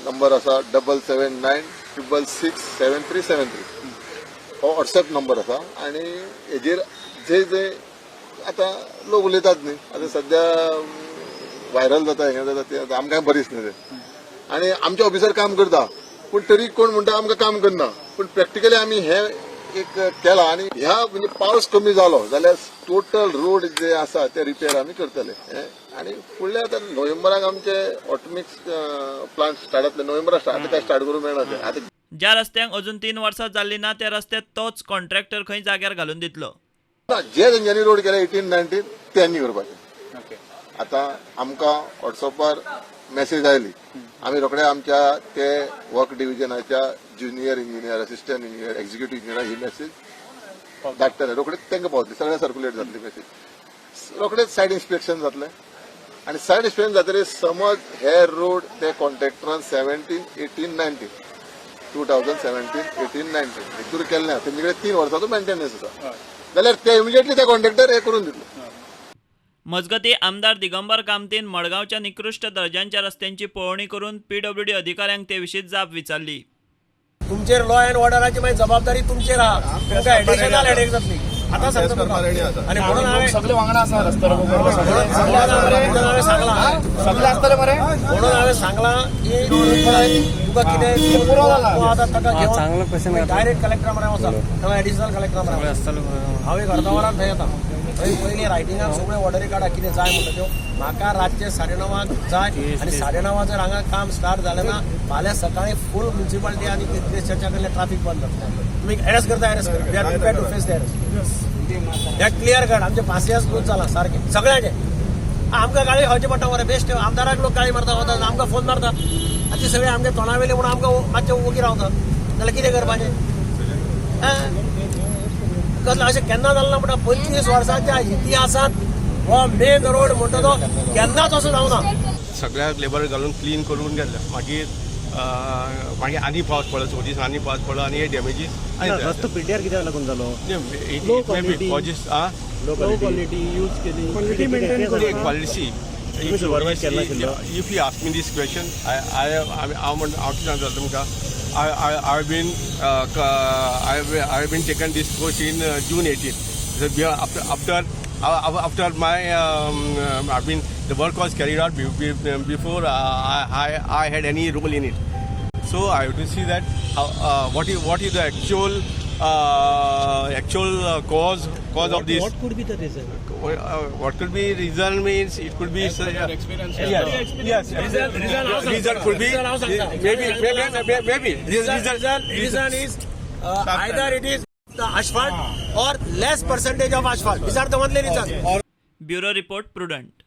Number आसा 7796667373. हो WhatsApp number आसा आनी हेजेर जे जे आतां लोक उलयतात न्ही, आतां सद्या व्हायरल जाता, हें जाता, तें जाता, आमकां बरें दिसना तें. आनी आमचे ऑफिसर काम करता, पूण तरी कोण म्हणटा आमकां काम करना. पूण प्रॅक्टिकली आमी हें एक केलां आनी ह्या म्हणजे पावस कमी जालो जाल्यार टोटल रोड जे आसा ते रिपेर आमी करतले हें. आनी फुडल्या आतां नोव्हेंबराक आमचे हॉटमिक्स प्लांट स्टार्ट जातले. नोव्हेंबराक स्टार्ट, आतां काय स्टार्ट करूंक मेळना ते आतां. ज्या रस्त्यांक अजून 3 वर्सां जाल्ली ना, त्या रस्त्यात तोच कॉन्ट्रॅक्टर खंय जाग्यार घालून दितलो. ना, जे तेंच्यांनी रोड केले 18 19 त्यांनी करपाचे. आतां आमकां वॉट्सअपार मेसेज आयली, आमी रोखडे आमच्या ते वर्क डिविजनाच्या junior engineer, assistant engineer, executive engineer ही मेसेज धाडटले. रोखडे तांकां पावतली, सगळ्या सर्क्युलेट जातली मेसेज. रोखडेच सायट इन्स्पेक्शन जातलें आनी सायट इन्स्पेक्शन जातकीर समज हे रोड ते कॉन्ट्रॅक्टरान 17 18 19, 2017 18 19 हितूर केल्ले आहा, तेंचे कडेन 3 वर्साचो मेंटेनन्स आसा जाल्यार ते इमिजिएटली ते कॉन्ट्रॅक्टर हे करून दितले. मजगतीं, आमदार दिगंबर कामतीन मडगांवच्या निकृश्ट दर्जांच्या रस्त्यांची पळोवणी करून पीडब्ल्यूडी अधिकाऱ्यांक ते विशीं जाप विचारली. तुमचेर लॉ अँड ऑर्डराची मागीर जबाबदारी तुमचेर आहा. तुमकां एडिशनल हेडेक जातली, आतां सांगता तुका. आनी म्हणून हांवें सगळे वांगडा आसा, रस्त्यार म्हणून हांवें सांगलां. सगळे आसतले मरे. म्हणून हांवें सांगलां की तुका कितें पुरो जाला. तूं आतां ताका घेवन डायरेक्ट कलेक्टरा म्हऱ्यान वचा किंवा एडिशनल कलेक्टरा म्हऱ्यान वचा. हांव एक अर्द वरान थंय येता. थंय पयलीं रायटिंगान सगळ्यो ऑर्डरी काडा, कितें जाय म्हणटा त्यो. म्हाका रातचे 9:30 जाय आनी 9:30 जर हांगा काम स्टार्ट जालें ना, फाल्यां सकाळी फूल म्युन्सिपालिटी आनी चर्चा केल्ले, ट्राफीक बंद जातलें. तुमी अरेस्ट करता, अरेस्ट करा. We are prepare to face the arrest. हे क्लियर कट. आमचे पासियेंस लूज जाला सारकें सगळ्यांचे. आमकां गाळी खावचे पडटा मरे बेश्ट. आमदाराक लोक गाळी मारता वता, आमकां फोन मारता. आनी ती सगळी आमच्या तोंडा वयले म्हणून आमकां मातशें ओगी रावता, जाल्यार कितें करपाचें? आं? कसलें अशें केन्ना जालें ना म्हणटा. 25 वर्सांच्या इतिहासात हो मेन रोड म्हणटा तो केन्नाच असो जावना. सगळ्याक लेबर घालून क्लीन करून गेल्ले. मागीर मागीर आनी पावस पडलो, 2 दीस आनी पावस पडलो आनी हे डॅमेजीस. रस्तो पिड्ड्यार कित्याक लागून जालो? कॉजीस आ लो क्वालिटी यूज केली. क्वालिटी. तुम्ही supervise केला नाशिल्लो? If you ask me this question, I हांव म्हण, हांव कितें सांगता तुमकां, I been taken this post in June 18. After my I mean, the work was carried out before I had any role in it. So I have to see that how, what is the actual cause of this. What could be the reason? What could be reason means it could be yes, reason could be maybe maybe reason. Reason is either it is the asphalt or less percentage of asphalt. These are the only reason. Bureau report, Prudent.